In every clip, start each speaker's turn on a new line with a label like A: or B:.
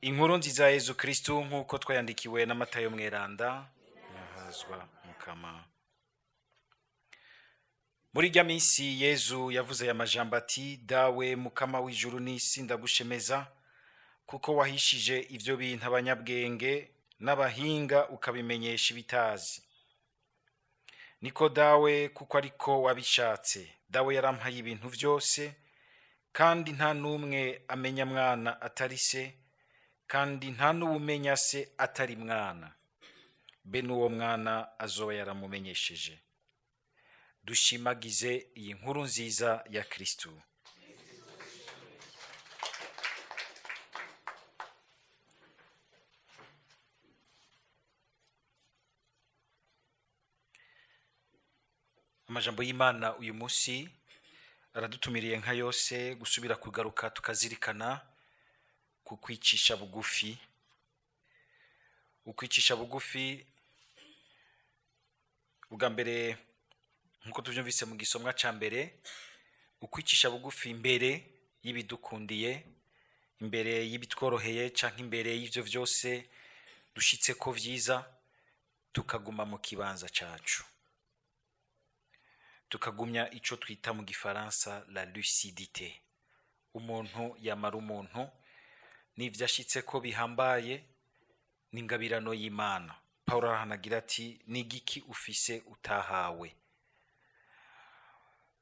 A: Inkuru nziza ya Yezu Kristu nk'uko twayandikiwe na Matayo Mweranda. Nahazwa Mukama. Muri irya minsi Yezu yavuze aya majambo ati: "Dawe Mukama w'ijuru n'isi, ndagushemeza kuko wahishije ivyo bintu abanyabwenge n'abahinga, ukabimenyesha ibitazi. Niko Dawe, kuko ariko wabishatse. Dawe yarampaye ibintu vyose, kandi nta n'umwe amenya Mwana atari Se, kandi nta n'uwumenya Se atari Mwana, be n'uwo Mwana azoba yaramumenyesheje." Dushimagize iyi nkuru nziza ya Kristu. Amajambo y'Imana uyu munsi aradutumiriye nka yose gusubira kugaruka tukazirikana ku kwicisha bugufi. Ukwicisha bugufi ubwa mbere, nk'uko tubyumvise mu gisomwa ca mbere, ukwicisha bugufi imbere y'ibidukundiye, imbere y'ibitworoheye, canke imbere y'ivyo vyose dushitse ko vyiza, tukaguma mu kibanza cacu, tukagumya ico twita mu gifaransa la lucidité. Umuntu yamara umuntu n'ivyo ashitse ko bihambaye n'ingabirano y'Imana. Paulo arahanagira ati: "Ni igiki ufise utahawe?"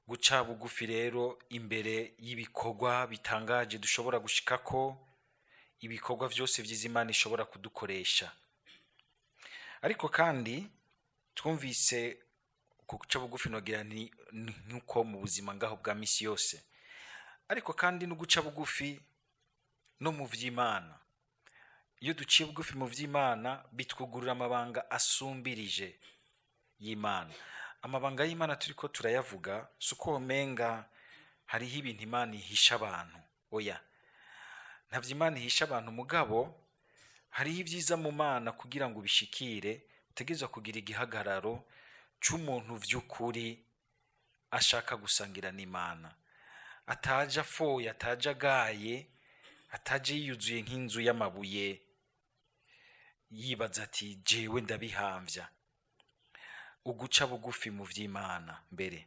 A: Guca bugufi rero imbere y'ibikorwa bitangaje dushobora gushikako, ibikorwa vyose vyiza Imana ishobora kudukoresha. Ariko kandi twumvise guca bugufi, nogira ni nkuko mu buzima ngaho bwa misi yose, ariko kandi no guca bugufi no mu vy'Imana. Iyo duciye bugufi mu vy'Imana, bitwugurura amabanga asumbirije y'Imana. Amabanga y'Imana turiko turayavuga, si uko womenga hariho ibintu Imana ihisha abantu. Oya, ntavyo Imana ihisha abantu, mugabo hariho ivyiza mu Mana kugira ngo ubishikire utegerezwa kugira igihagararo c'umuntu vy'ukuri ashaka gusangira n'Imana, ataje afoye, ataje agaye, ataje yiyuzuye nk'inzu y'amabuye, yibaza ati: "Jewe ndabihamvya." Uguca bugufi mu vy'Imana mbere.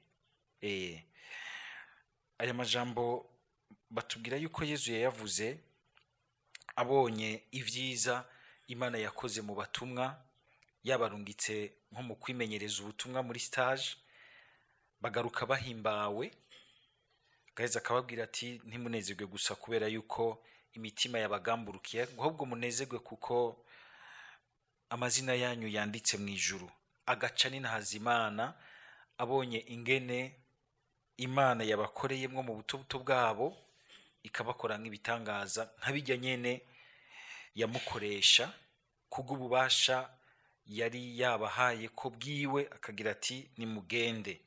A: Aya majambo batubwira yuko Yezu yayavuze abonye ivyiza Imana yakoze mu batumwa, yabarungitse nko mu kwimenyereza ubutumwa muri stage, bagaruka bahimbawe, agaheza akababwira ati: "Ntimunezerwe gusa kubera yuko imitima yabagamburukiye, ahubwo munezerwe kuko amazina yanyu yanditse mu ijuru." Agaca n'inahaza Imana abonye ingene Imana yabakoreyemwo mu buto buto bwabo, ikabakora nk'ibitangaza nka bijya nyene yamukoresha kubw'ububasha yari yabahaye ko bwiwe, akagira ati: "Nimugende."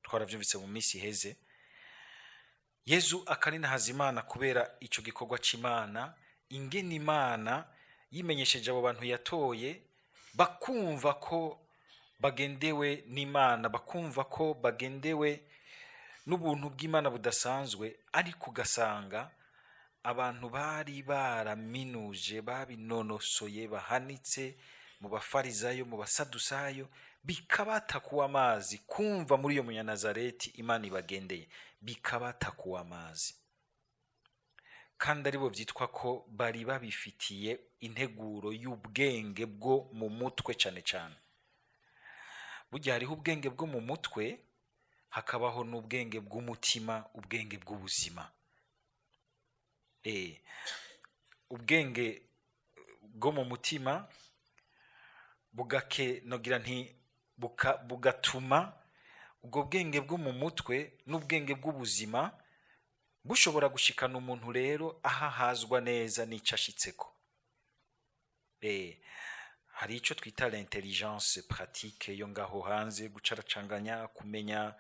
A: Twaravyumvise mu minsi iheze. Yezu akaninahaza Imana kubera ico gikorwa c'Imana, ingene Imana yimenyesheje abo bantu yatoye, bakumva ko bagendewe n'Imana, bakumva ko bagendewe n'ubuntu bw'Imana budasanzwe. Ariko ugasanga abantu bari baraminuje, babinonosoye, bahanitse mu bafarizayo, mu basadusayo, bikabata kuwa amazi kumva muri iyo munyanazareti Imana ibagendeye, bikabata kuwa amazi, kandi aribo vyitwa ko bari babifitiye integuro y'ubwenge bwo mu mutwe. Cane cane burya hariho ubwenge bwo mu mutwe, hakabaho n'ubwenge bw'umutima, ubwenge bw'ubuzima. Ubwenge bwo mu mutima bugake, nogira nti bugatuma ubwo bwenge bwo mu mutwe n'ubwenge bw'ubuzima bushobora gushikana umuntu rero ahahazwa neza n'ico ashitseko. Hari ico twita l'intelligence pratique yo ngaho hanze, gucaracanganya, kumenya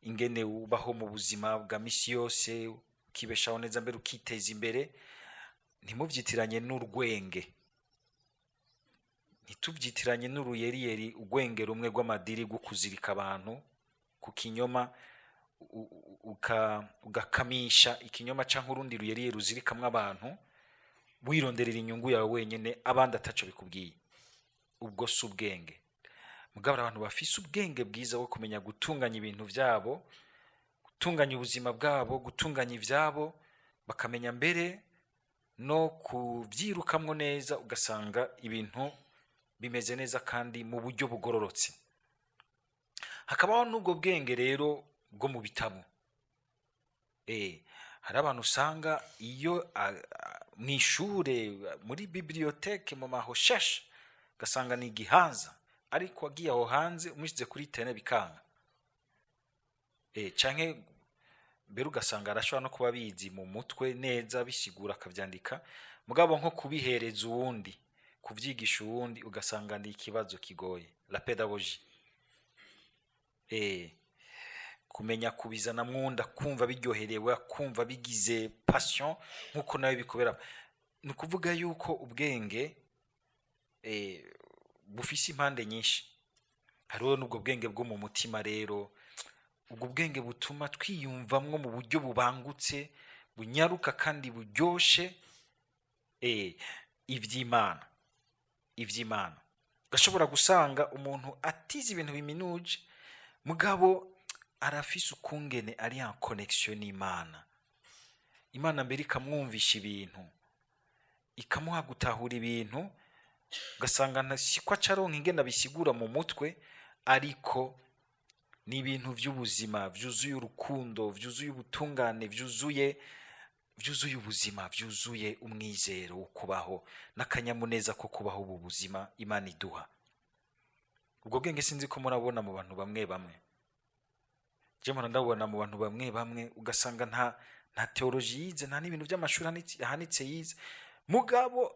A: ingene ubaho mu buzima bwa misi yose, ukibeshaho neza, mbere ukiteza imbere. Ntimuvyitiranye n'urwenge, ntituvyitiranye n'uruyeriyeri, urwenge rumwe rw'amadiri rwo kuzirika abantu ku kinyoma, ugakamisha ikinyoma canke urundi ruyeriyeri ruzirikamwo abantu. Wironderera inyungu yawe wenyine, abandi ataco bikubwiye, ubwo si ubwenge. Mugabo hari abantu bafise ubwenge bwiza bwo kumenya gutunganya ibintu vyabo, gutunganya ubuzima bwabo, gutunganya ivyabo, bakamenya mbere no kubyirukamwo neza, ugasanga ibintu bimeze neza kandi mu buryo bugororotse. Hakabaho n'ubwo bwenge rero bwo mu bitabo. Hari abantu usanga iyo mw'ishure, muri bibliothèque, mu ma recherches, ugasanga ni igihaza, ariko agiye aho hanze umushize kuri terrain bikanga. Canke mbere ugasanga arashobora no kuba abizi mu mutwe neza, bisigura akavyandika, mugabo nko kubihereza uwundi, kuvyigisha uwundi, ugasanga ni ikibazo kigoye, la pédagogie. Kumenya kubizana mwunda, kumva biryoherewe, kumva bigize passion nkuko nawe bikubera. Ni ukuvuga yuko ubwenge bufise impande nyinshi. Hariho n'ubwo bwenge bwo mu mutima rero, ubwo bwenge butuma twiyumvamwo mu buryo bubangutse, bunyaruka kandi buryoshe ivy'Imana. Ugashobora gusanga umuntu atize ibintu biminuje, mugabo arafise ukungene ari en connexion n'Imana. Imana mbere ikamwumvisha ibintu, ikamuha gutahura ibintu, ugasanga siko acaronka ingene abisigura mu mutwe, ariko ni ibintu vy'ubuzima vyuzuye urukundo, vyuzuye ubutungane, vyuzuye ubuzima, vyuzuye umwizero wo kubaho n'akanyamuneza ko kubaho ubu buzima Imana iduha. Ubwo bwenge sinzi ko murabona mu bantu bamwe bamwe. Je mpora ndabubona mu bantu bamwe bamwe, ugasanga nta théologie yize, nta n'ibintu by'amashuri ahanitse yize, mugabo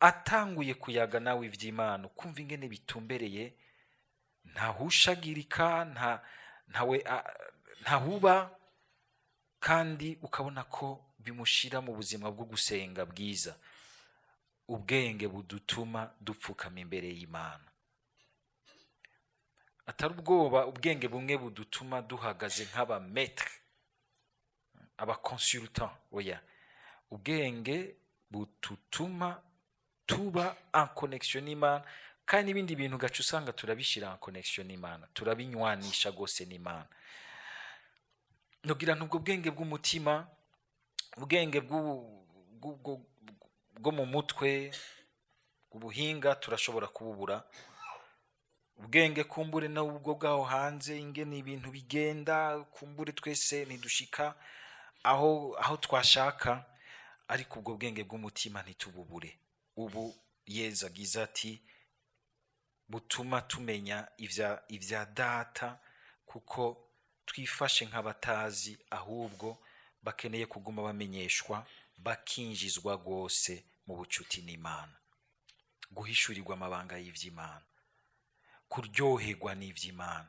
A: atanguye kuyaga nawe ivy'Imana, ukumva ingene bitumbereye, ntahushagirika, ntawe ntahuba, kandi ukabona ko bimushira mu buzima bwo gusenga bwiza. Ubwenge budutuma dupfukama imbere y'Imana atari ubwoba, ubwenge bumwe budutuma duhagaze nk'aba maître, aba consultant, oya, ubwenge bututuma tuba en connexion n'Imana, kandi n'ibindi bintu ugaca usanga turabishyira en connexion n'Imana, turabinywanisha rwose n'Imana. Nugira ubwo bwenge bw'umutima, ubwenge bwo mu mutwe, ubuhinga turashobora kububura. Ubwenge kumbure n'ubwo bwaho hanze, ingene ibintu bigenda, kumbure twese ntidushika aho twashaka, ariko ubwo bwenge bw'umutima ntitububure. Ubu Yezu agize ati butuma tumenya ivya Data, kuko twifashe nk'abatazi, ahubwo bakeneye kuguma bamenyeshwa, bakinjizwa rwose mu bucuti n'Imana, guhishurirwa amabanga y'ivy'Imana, kuryoherwa n'ivy'Imana.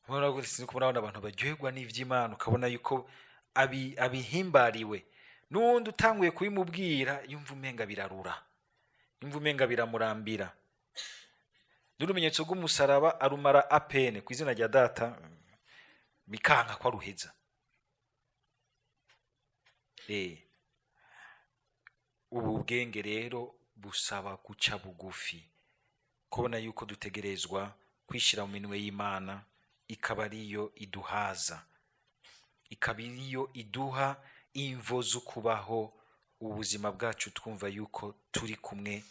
A: Murabona abantu baryoherwa n'ivy'Imana, ukabona yuko abihimbariwe, n'uwundi utanguye kubimubwira yumva umenga birarura, yumva umenga biramurambira. N'urumenyetso rw'umusaraba arumara à peine, ku izina rya Data bikanka ko aruheza. Ubu bwenge rero busaba guca bugufi, kubona yuko dutegerezwa kwishyira mu minwe y'Imana, ikaba ariyo iduhaza, ikaba ariyo iduha imvo zo kubaho ubuzima bwacu, twumva yuko turi kumwe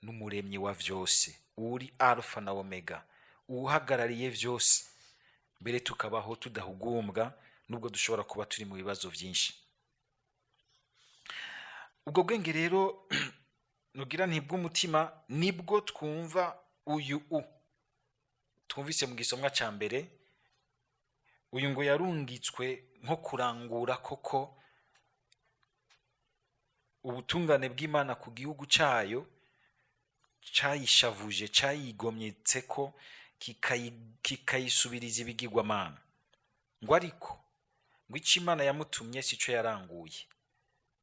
A: n'Umuremyi wa vyose, uri Alpha na Omega, uhagarariye vyose, mbere tukabaho tudahugumbwa nubwo dushobora kuba turi mu bibazo vyinshi. Ubwo bwenge rero nugira ntibw'umutima, nibwo twumva uyu twumvise mu gisomwa ca mbere. Uyu ngo yarungitswe nko kurangura koko ubutungane bw'Imana ku gihugu cayo cayishavuje, cayigomyetseko, kikayisubiriza ibigirwamana. Ngo ariko ngo ico Imana yamutumye sico yaranguye,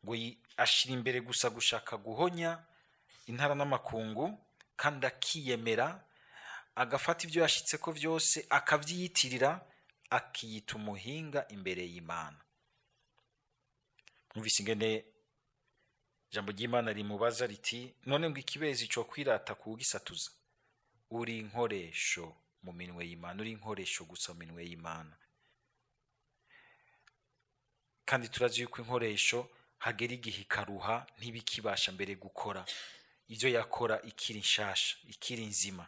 A: ngo ashira imbere gusa gushaka guhonya intara n'amakungu, kandi akiyemera, agafata ibyo yashitseko vyose akavyiyitirira, akiyita umuhinga imbere y'Imana. Mwumvise ingene Ijambo ry'Imana rimubaza riti: none ngo ikibezi cyo kwirata kuwugisatuza? Uri inkoresho mu minwe y'Imana, uri inkoresho gusa mu minwe y'Imana. Kandi turazi yuko inkoresho hagera igihe ikaruha, ntibikibasha mbere gukora ibyo yakora ikiri nshasha, ikiri nzima.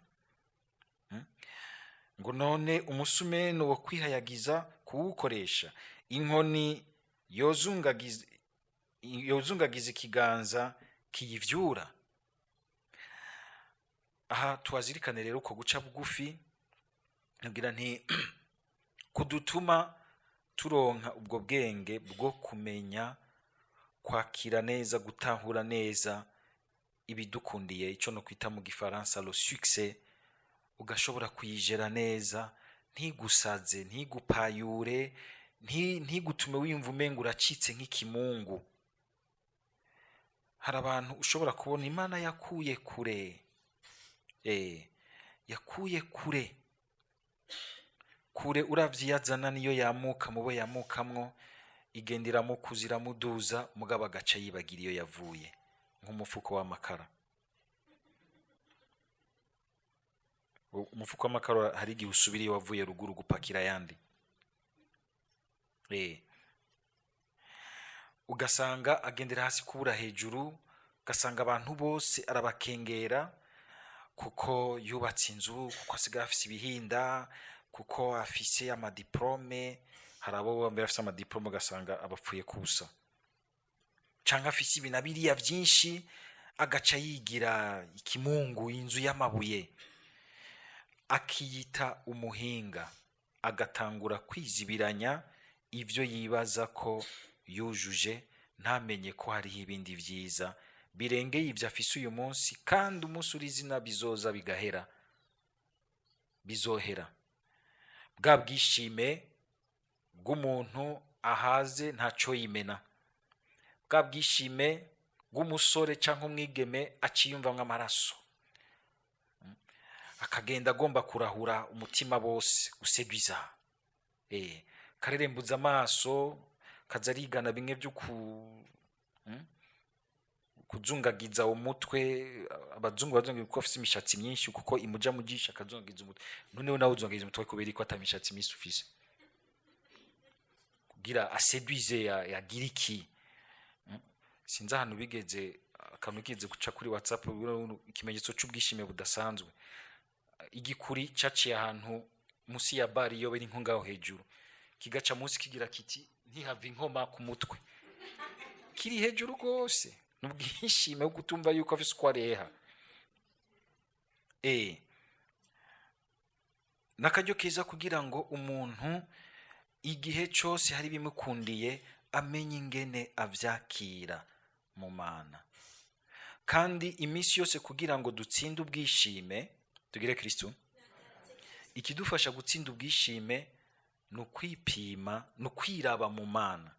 A: Ngo none umusumeno wo kwihayagiza kuwukoresha, inkoni yozungagiza ikiganza kiyivyura? Aha tuhazirikane rero uko guca bugufi, ngira nti kudutuma turonka ubwo bwenge bwo kumenya kwakira neza, gutahura neza ibidukundiye, ico no kwita mu gifaransa le succès, ugashobora kuyijera neza, ntigusaze, ntigupayure, ntigutume wiyumva umenga uracitse nk'ikimungu. Hari abantu ushobora kubona Imana yakuye kure, yakuye kure kure, uravye iyazana niyo yamuka mubo yamukamwo, igenda iramukuza, iramuduza, mugabo agaca yibagira iyo yavuye nk'umufuko w'amakara. Umufuko w'amakara hari igihe usubira iyo wavuye ruguru gupakira ayandi. Ugasanga agendera hasi kubura hejuru, ugasanga abantu bose arabakengera kuko yubatse inzu, kuko asigaye afise ibihinda, kuko afise amadiplome. Hari abo mbere afise amadiplome ugasanga abapfuye kubusa, canke afise ibi na biriya vyinshi, agaca yigira ikimungu, inzu y'amabuye, akiyita umuhinga, agatangura kwizibiranya ivyo yibaza ko yujuje, ntamenye ko hariho ibindi vyiza birengeye ivyo afise uyu munsi, kandi umunsi uri izina bizoza bigahera, bizohera. Bwa bwishime bw'umuntu ahaze ntaco yimena, bwa bwishime bw'umusore canke umwigeme aciyumvamwo amaraso, akagenda agomba kurahura umutima bose, guseduiza, karerembuza amaso, kaza arigana bimwe vyo kuzungagiza umutwe. Abazungu bazungagiza kuko afise imishatsi myinshi, kuko imuja mu jisho akazungagiza umutwe. Noneho nawe uzungagiza umutwe kubera ko ata mishatsi myinshi ufise, kugira aseduize, yagira iki. Sinzi ahantu bigeze, akantu bigeze guca kuri WhatsApp, ikimenyetso c'ubwishime budasanzwe, igikuri caciye ahantu musi ya bari iyo biri nko ngaho hejuru, kigaca munsi kigira kiti ntihava inkoma ku mutwe, kiri hejuru rwose, n'ubwishime bwo kutumva yuko afise uko areha. N'akaryo keza kugira ngo umuntu igihe cose hari bimukundiye amenye ingene avyakira mu Mana, kandi iminsi yose kugira ngo dutsinde ubwishime tugire Kristo. Ikidufasha gutsinda ubwishime ni ukwipima, ni ukwiraba mu Mana.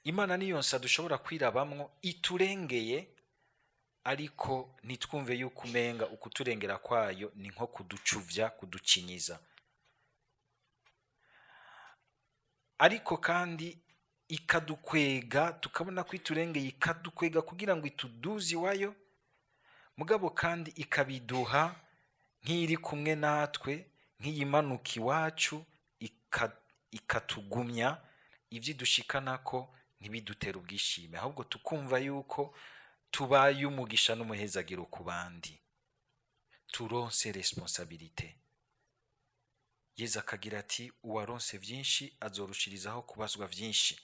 A: Imana niyo nsa dushobora kwirabamwo iturengeye, ariko ntitwumve yuko umenga ukuturengera kwayo ni nko kuducuvya, kuducinyiza, ariko kandi ikadukwega, tukabona ko iturengeye, ikadukwega kugira ngo ituduze iwayo, mugabo kandi ikabiduha nk'iri kumwe natwe, nk'iyimanuka iwacu, ikatugumya ivyo idushikanako ntibidutere ubwishime, ahubwo tukumva yuko tubaye umugisha n'umuhezagiro ku bandi, turonse responsabilité. Yezu akagira ati uwaronse vyinshi azorushirizaho kubazwa vyinshi.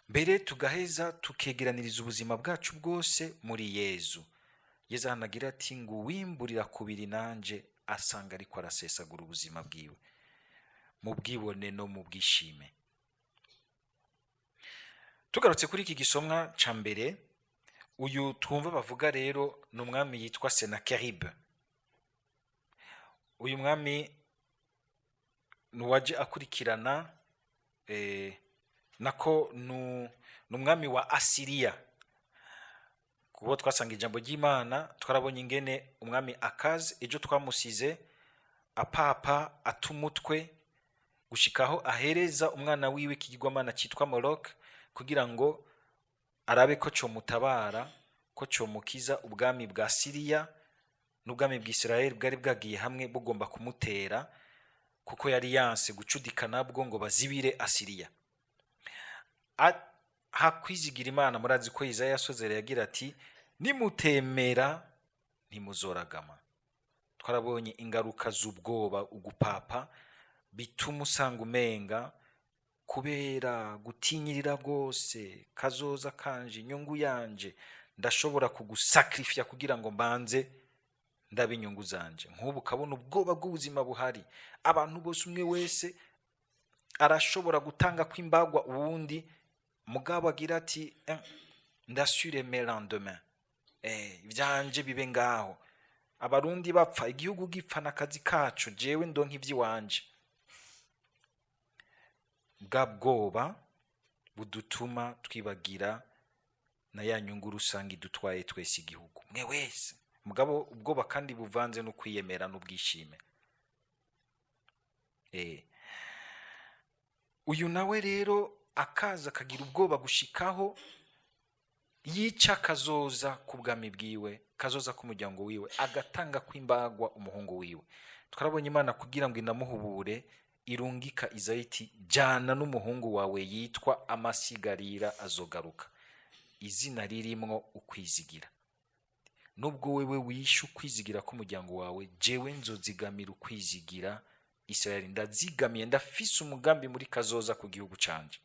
A: Mbere tugaheza tukegeraniriza ubuzima bwacu bwose muri Yezu. Yezu ahanagira ati ngo uwimburira kubiri nanje asanga ariko arasesagura ubuzima bwiwe mu bwibone no mu bwishime. Tugarutse kuri iki gisomwa ca mbere, uyu twumva bavuga rero ni umwami yitwa Senakeribu. Uyu mwami ni uwaje akurikirana, nako ni umwami wa Asiriya. Kubo twasanga ijambo ry'Imana, twarabonye ingene umwami Akazi ejo twamusize apapa atumutwe gushikaho ahereza umwana wiwe ikigirwamana cyitwa Moloch kugira ngo Arabe ko comutabara, ko comukiza ubwami bwa Siriya n'ubwami bwa Isirayeli bwari bwagiye hamwe bugomba kumutera, kuko yari yanse gucudika nabwo ngo bazibire Asiriya. Hakwizigira Imana, murazi ko Yesaya yasozera yagira ati: "Nimutemera ntimuzoragama." Twarabonye ingaruka z'ubwoba, ugupapa, bituma usanga umenga kubera gutinyirira rwose kazoza kanje, inyungu yanje, ndashobora kugusakrifya kugira ngo mbanze ndabe inyungu zanje. Nk'ubu ukabona ubwoba bw'ubuzima buhari, abantu bose, umwe wese arashobora gutanga kw'imbagwa uwundi, mugabo agira ati: "Ndasure mes lendemain, ivyanje bibe ngaho." Abarundi bapfa, igihugu gipfa, n'akazi kacu, jewe ndonka ivy'iwanje. Bwa bwoba budutuma twibagira na ya nyungu rusange idutwaye twese igihugu, mwe wese. Mugabo ubwoba kandi buvanze no kwiyemera n'ubwishime. Uyu nawe rero akaza akagira ubwoba gushikaho yica kazoza k'ubwami bwiwe, kazoza k'umuryango wiwe, agatanga kw'imbagwa umuhungu wiwe. Twarabonye Imana kugira ngo inamuhubure irungika Izayi iti: "Jana n'umuhungu wawe yitwa Amasigarira azogaruka." Izina ririmwo ukwizigira. Nubwo wewe wishe ukwizigira k'umuryango wawe, jewe nzozigamira ukwizigira Israel, ndazigamiye, ndafise umugambi muri kazoza ku gihugu canje.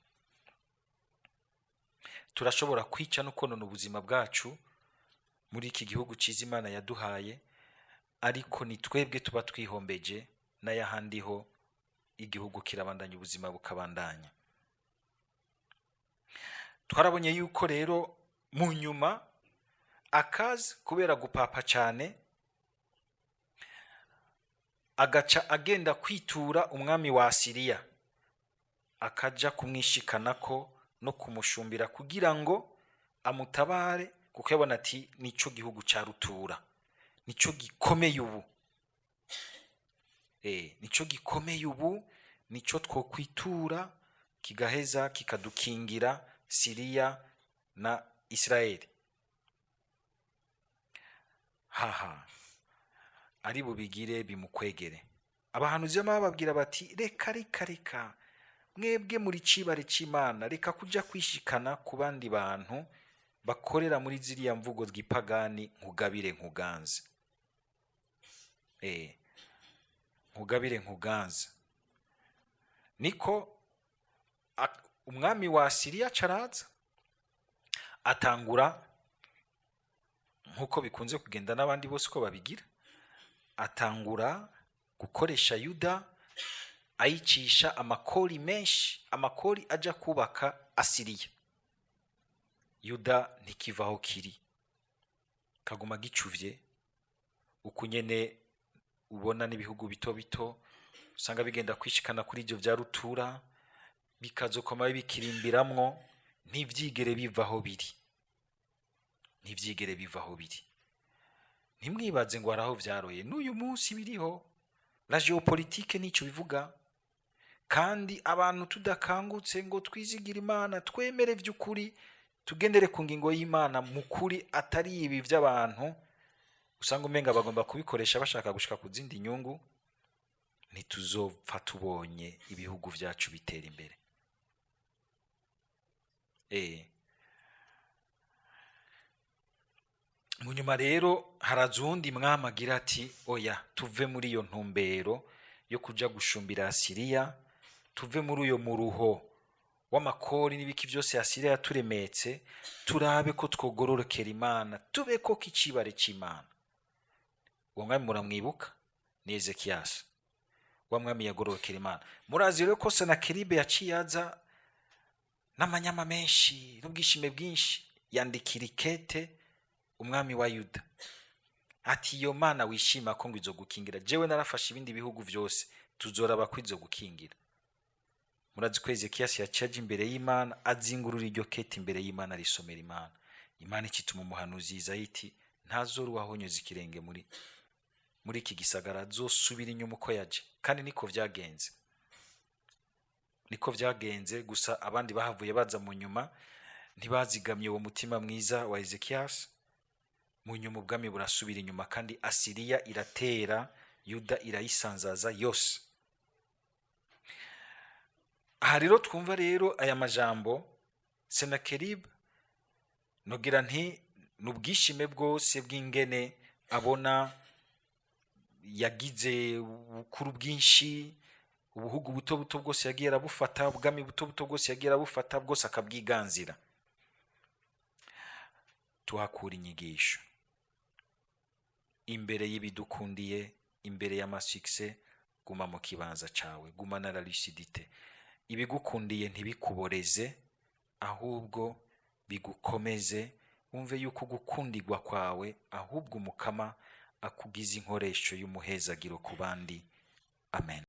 A: Turashobora kwica no konona ubuzima bwacu muri iki gihugu ciza Imana yaduhaye, ariko ni twebwe tuba twihombeje, n'ayahandi ho igihugu kirabandanya, ubuzima bukabandanya. Twarabonye yuko rero mu nyuma Akazi, kubera gupapa cyane, agaca agenda kwitura umwami wa Asiriya, akaja kumwishikanako no kumushumbira kugira ngo amutabare, kuko yabona ati nico gihugu ca rutura, nico gikomeye ubu, nico gikomeye ubu, nico twokwitura kigaheza kikadukingira Siriya na Isirayeli. Haha ari bubigire bimukwegere. Abahanuzi bababwira bati: "Reka, reka, reka, mwebwe muri cibare c'Imana, reka kuja kwishikana ku bandi bantu bakorera muri ziriya mvugo z'ipagani. Nkugabire nkuganze, nkugabire nkuganze." Niko umwami wa Siriya caraza atangura, nk'uko bikunze kugenda n'abandi bose uko babigira, atangura gukoresha Yuda, ayicisha amakori menshi, amakori aja kubaka Asiriya. Yuda ntikiva aho kiri, kaguma gicuvye uku nyene. Ubona n'ibihugu bito bito usanga bigenda kwishikana kuri ivyo vya rutura, bikazokoma bikirimbiramwo, ntivyigere biva aho biri, ntivyigere biva aho biri. Ntimwibaze ngo hari aho vyaroye, n'uyu munsi biriho. La géopolitique nico bivuga. Kandi abantu tudakangutse ngo twizigire Imana, twemere vy'ukuri, tugendere ku ngingo y'Imana mu kuri, atari ibi vy'abantu usanga umenga bagomba kubikoresha bashaka gushika ku zindi nyungu, ntituzopfa tubonye ibihugu vyacu bitera imbere. Mu nyuma rero haraza uwundi mwami agira ati: "Oya, tuve muri iyo ntumbero yo kuja gushumbira Asiriya, tuve muri uyo muruho w'amakori n'ibiki byose Asiriya yaturemetse, turabe ko twogororokera Imana, tube ko k'icibare c'Imana." Uwo mwami muramwibuka, ni Ezekiyasi, wa mwami yagororokera Imana. Murazi rero ko Senakeribe yaciye aza n'amanyama menshi n'ubwishime bwinshi, yandikira ikete umwami wa Yuda ati: "Iyo Mana wishima ko ngo izogukingira, jewe narafashe ibindi bihugu vyose, tuzoraba ko izogukingira." Murazi ko Ezekiyasi yaciye aja imbere y'Imana, azingurura iryo kete imbere y'Imana, arisomera Imana. Imana ikituma umuhanuzi Izayi iti: "Ntazora ahonyoza ikirenge muri iki gisagara, azosubira inyuma uko yaje." Kandi niko vyagenze, niko vyagenze. Gusa abandi bahavuye baza mu nyuma. Ntibazigamye uwo mutima mwiza wa Ezekiyasi. Mu nyuma ubwami burasubira inyuma, kandi Asiriya iratera Yuda irayisanzaza yose. Aha rero twumva rero aya majambo Senakeribu, nogira nti ni ubwishime bwose bw'ingene abona yagize ubukuru bwinshi, ubuhugu buto buto bwose yagiye arabufata, ubwami buto buto bwose yagiye arabufata bwose akabwiganzira. Tuhakura inyigisho: imbere y'ibidukundiye, imbere y'ama succès, guma mu kibanza cawe, guma na la lucidité. Ibigukundiye ntibikuboreze, ahubwo bigukomeze, wumve yuko gukundirwa kwawe ahubwo Umukama akugize inkoresho y'umuhezagiro ku bandi. Amen.